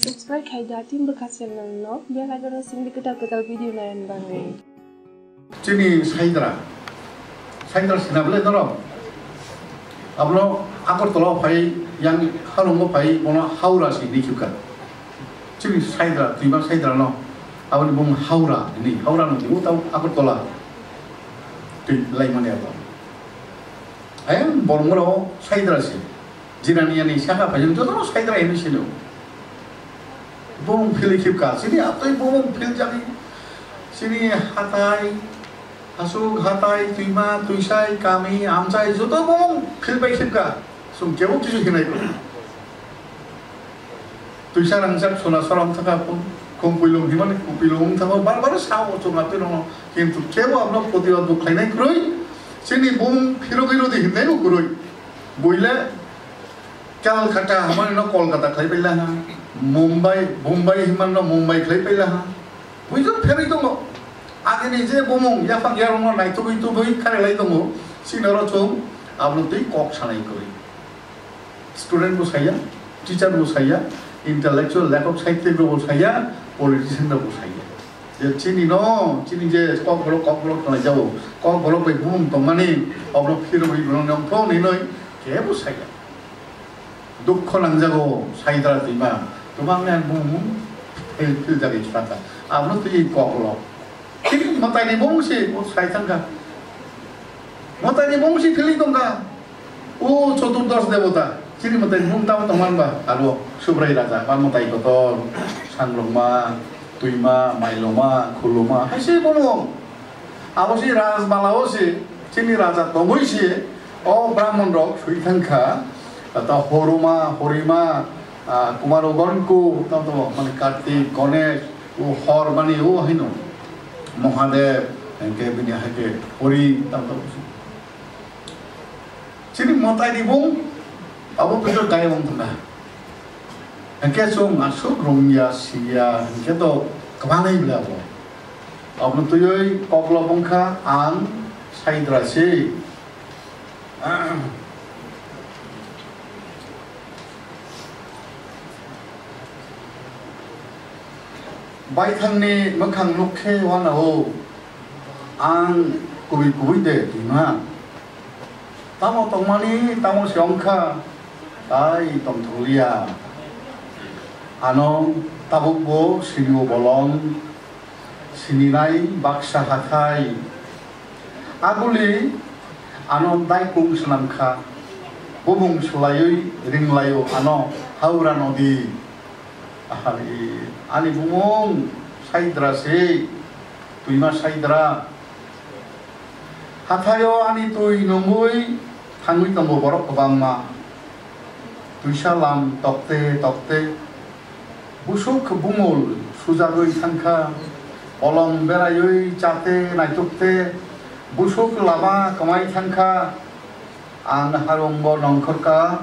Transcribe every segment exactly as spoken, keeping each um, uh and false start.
Subscribe khai da Team Bwkha channel no, bell icon o singdi kwtal kwtal video naiyan bagwi. Chini Saidra, Saidra sina bwle norok. Abono Agartala o phai, yang Harungo phai, bono Haura si ni khibka. Chini Saidra, twima Saidra no, aboni bung Haura ni, Haura no twi tau Agartala. Twi lai mani abo. Ayang bormoro Saidra si. Jirani yani saka phai jotono Saidra hino sino. Bung phili khibka, chini atwi bung phil jani. Chini hatai, asuk hatai, twima, twisai, kami, amchai, joto bung phil bai khibka. Sung kebo kisu hinai ko. Twisa rangchak sona sorom thaka pun, kung puilung himani kung puilung thaka bar bar sao chunga twi rongo. Kintu kebo abno poti o duk khlainai kwrwi. Chini bung phirogwi rodi hinai bo kwrwi. Buile Calcutta hamani no Kolkata khlai paila ha, Mumbai, Bombay himani no Mumbai khlai paila ha. Buijo pherwi tongo. Agini je bumung yaphang yarung no naitugwi tubui kharelai tongo. Sini oro chwng abono twi kok sanai kwrwi. Student bo saya, teacher bo saya, intellectual lekhok sahitya bo saya, politician bo saya. Je chini no, chini je kokborok, kokborok tongnai jabo, kokborok bai bumung tongmani, oborok phirwi bono nongthok ninoi kebo saya. Dukho nangjago Saidra twima, twma ang bumung phil, phil jagwi chwrangkha. Abono twi kokborok. Chini mwtaini bung si, o sai thangkha. Mwtaini bung si philwi tongkha. O Choturdosh Debota, chini mwtaini bung tamo tongma hwnba? Abo Subrai Raja, ba mwtai kotor, sangrokma, twima, mailoma, khuluma, hai se bono. Abo si Rajmala o si, chini raja tongwi si, o Brahmon rok sui thangkha, ta Horuma, Horima, ah, Kumaro Gonku, tamo tamo, mane Kartik, Ganesh, o hor mani o haino Mahadev, hingke bini haike Hori, tamo tamo. Chini mwtai ni bung, abo khe to dai wng thangna. Hingke chwng aswk rwngya, siya, hingke to kwbangwi bla bo. Abono twiwi koklo bungkha ang Saidra se. Baithangni mwkhang nuk khe uanao ang kubui kubui de twima. Tamo tongmani tamo se wngkha, tai tongthokliya. Ano tabukbo sinio bolong, sininai baksa hathai. Aguli ano daikung swnamkha, bumung swlaiwi ringlaio ano Haura nodi. Ahali, ani bumung Saidra se, twima Saidra. Hathaio ani twi nungwi thangwi tongo borok kwbangma. Twisa lam tokte tokte busuk bumul sujagwi thangkha, bolong beraiwi chate naitukte busuk lama kwmai thangkha. Ang harungbo nongkhorkha,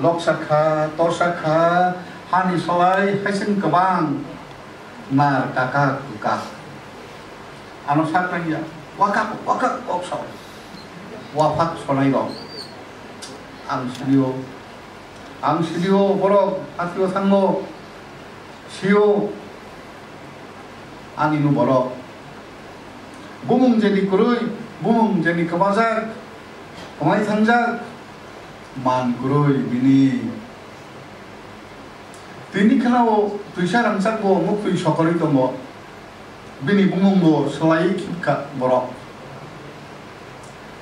loksakha, torsakha, hani solai haising kwbang nar kaka kwkak. Ano sak nangya, wakak, wakak kok sao. Waphak sonai rok. Ang sinio, ang sinio borok hatio thango. Sio ani no borok. Bumung jeni kwrwi, bumung jeni kwbajak, kwmai thangjak, man kwrwi bini. Tini khwnao twisa rangchakbo muktwi sokorwi tongo. Bini bumungbo swlaiwi khibkha borok.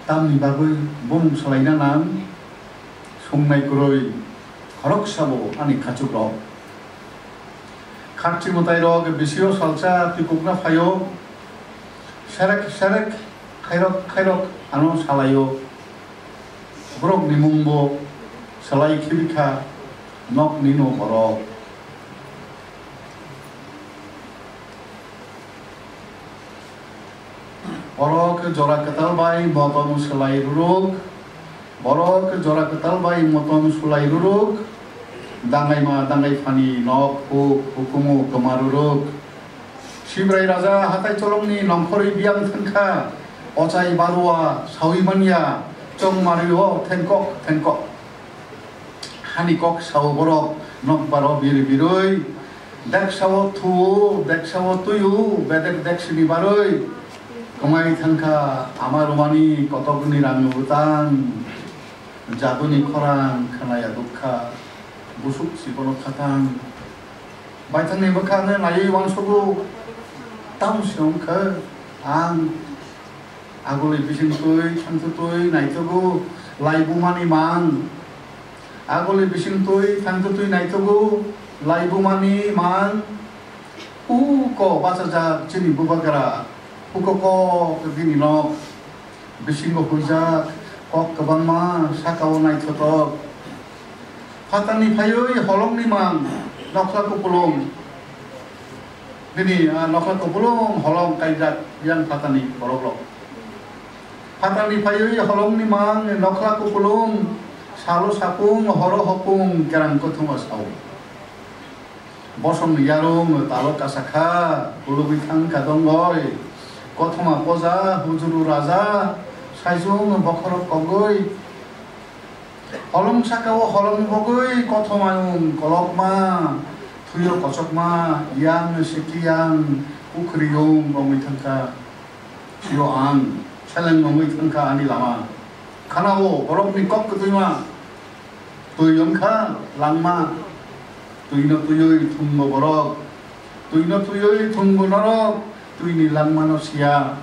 Tamni bagwi bumung swlaina nang? Sungnai kwrwi khoroksabo ani khachukrok. Kharchi mwtairok bisio salsa twikukna phaio, serek serek khairok khairok ano salaio. Borokni mungbo swlai khibikha nokni no borok. Borok jora kwtal bai motom swlai rwrwk, borok jora kwtal bai motom swlai rwrwk, dangaima dangai phani nok huk hukumu kwma rwrwk. Sibrai raja hatai cholongni nongkhorwi biyang thangkha, ochai barua sawi manya, chongmario thengkok thengkok. Hani kok sao borok nokbaro biri birwi, Deksao thuo, deksao tuio, bedek deksini baroi. Kwmai thangkha ama romani kotokni rangni bwtang. Jaduni khorang khwnaya dukha, busuk si bono khatang. Baithangni bwkhano naiwi uansugo, tamo se wngkha ang. Aguli bisingtwi thangtwtwi naithogo laibumani mang. Aguli bisingtwi thangtwtwi naithogo laibumani mang. Uko bachajak chini bubagra, uko kok bini nok. Bisingo huijak kok kwbangma, sakao naithotok. Phatarni phaiwi holongni mang, nokhla kupulung. Bini, ah, nokhla kupulung holong kaijak yang phatarni borokrok. Phatarni phaiwi holongni mang, nokhla kupulung, salo sapung, horo hopung, kerang kwthwngma sao. Bosongni yarung talo kasakha, kulugwi thangkha dongoi. Kothoma poja, hujuru raja, saijung bokhorok kogwi. Holong sakao holong bogwi, kothomayung kolokma, thuyo kochokma, yang sikiyang, pukhriyung bongwi thangkha. Sio ang, seleng bongwi thangkha ani lama. Khanao borokni kok kwtwima. Twi wngkha langma, twino twiwi thumgo borok, twino twiwi thumgo norok, twini langmano siya.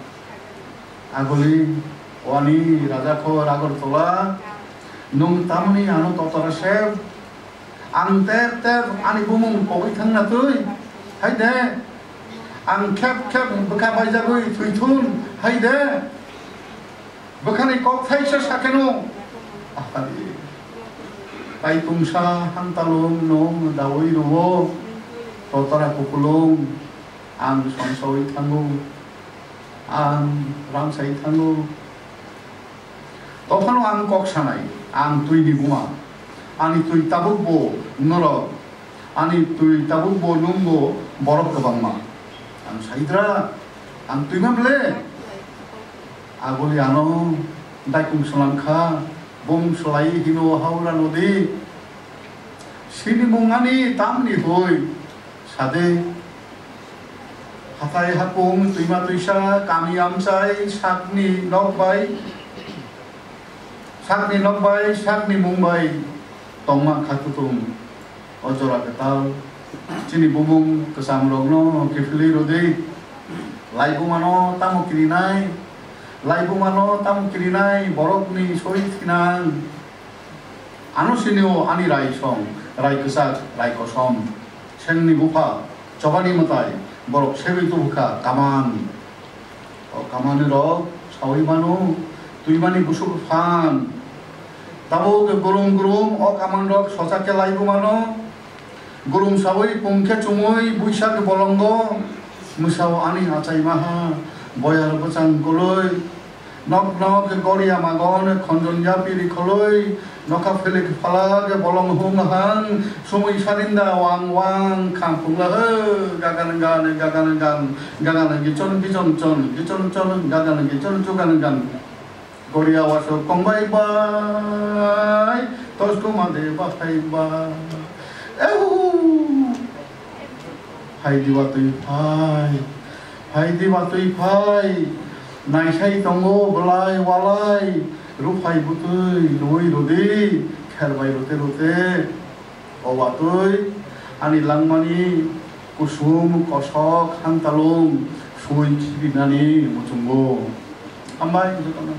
Aguli, o ani rajakho Agartala, nwng tamni ano totara se, ang tep tep ani bumung pogwi thangna twi, hai de, ang khep khep bwkha baijagwi thwithun, hai de. Bwkhani kok thaisa sakheno, ahari. Tai tungsa hantalung no dawi ruo, totara kupulung, ang songsawi thango, ang ramsai thango. Tophano ang kok sanai, ang twini buma, ani twi tabukbo norok. Ani twi tabukbo nwngbo borok kwbangma. Ang saidra, ang twima ble? Aguli ano daikung swlangkha, bung swlai hino Howrah nodi. Sinimung ani tamni hoi, sade. Hathai hapung twima twisa kami amchai sakni nokbai. Sakni nokbai, sakni mungbai tongma kha kutung. O jora kwtal chini bumung kwchamrokno kiphilwi rwdi. Laibumano tamo kirinai, laibumano tamo kirinai, borokni soi thinang. Ano sinio ani rai song, rai kwchak, rai kosom. Sengni bupha, chobani mwtai, borok segwi tubukha, kaman. O kamani rok sawi mano, twimani busuk phan. Tabuk gurung gurung o kaman rok sochak khe laibu mano. Gurung sawi pung khe chumui buisa khe bolongo. Mwsao ani achai maha, boyar bwchang koloi. Nok nok khe goria magon khonjon yapi rikholoi. Nokha philik phalak bolong hung hang, sumui sarinda wang wang, kham phungla he, gagan gan, gagan gan, gagan gichon gichon chon, gichon chon, gagan gichon chugan gan. Goria waso kongbai bai, tosko mande bahai bai. Ehu! Hai diba twi phai, hai diba twi phai, naisai tongo belai walai, ruphai bwtwi rwui rwdi, kherbai rwte rwte, o watwi ani langmani kusum kosok hantalung sui sibinani muchungo. Hambai jotono.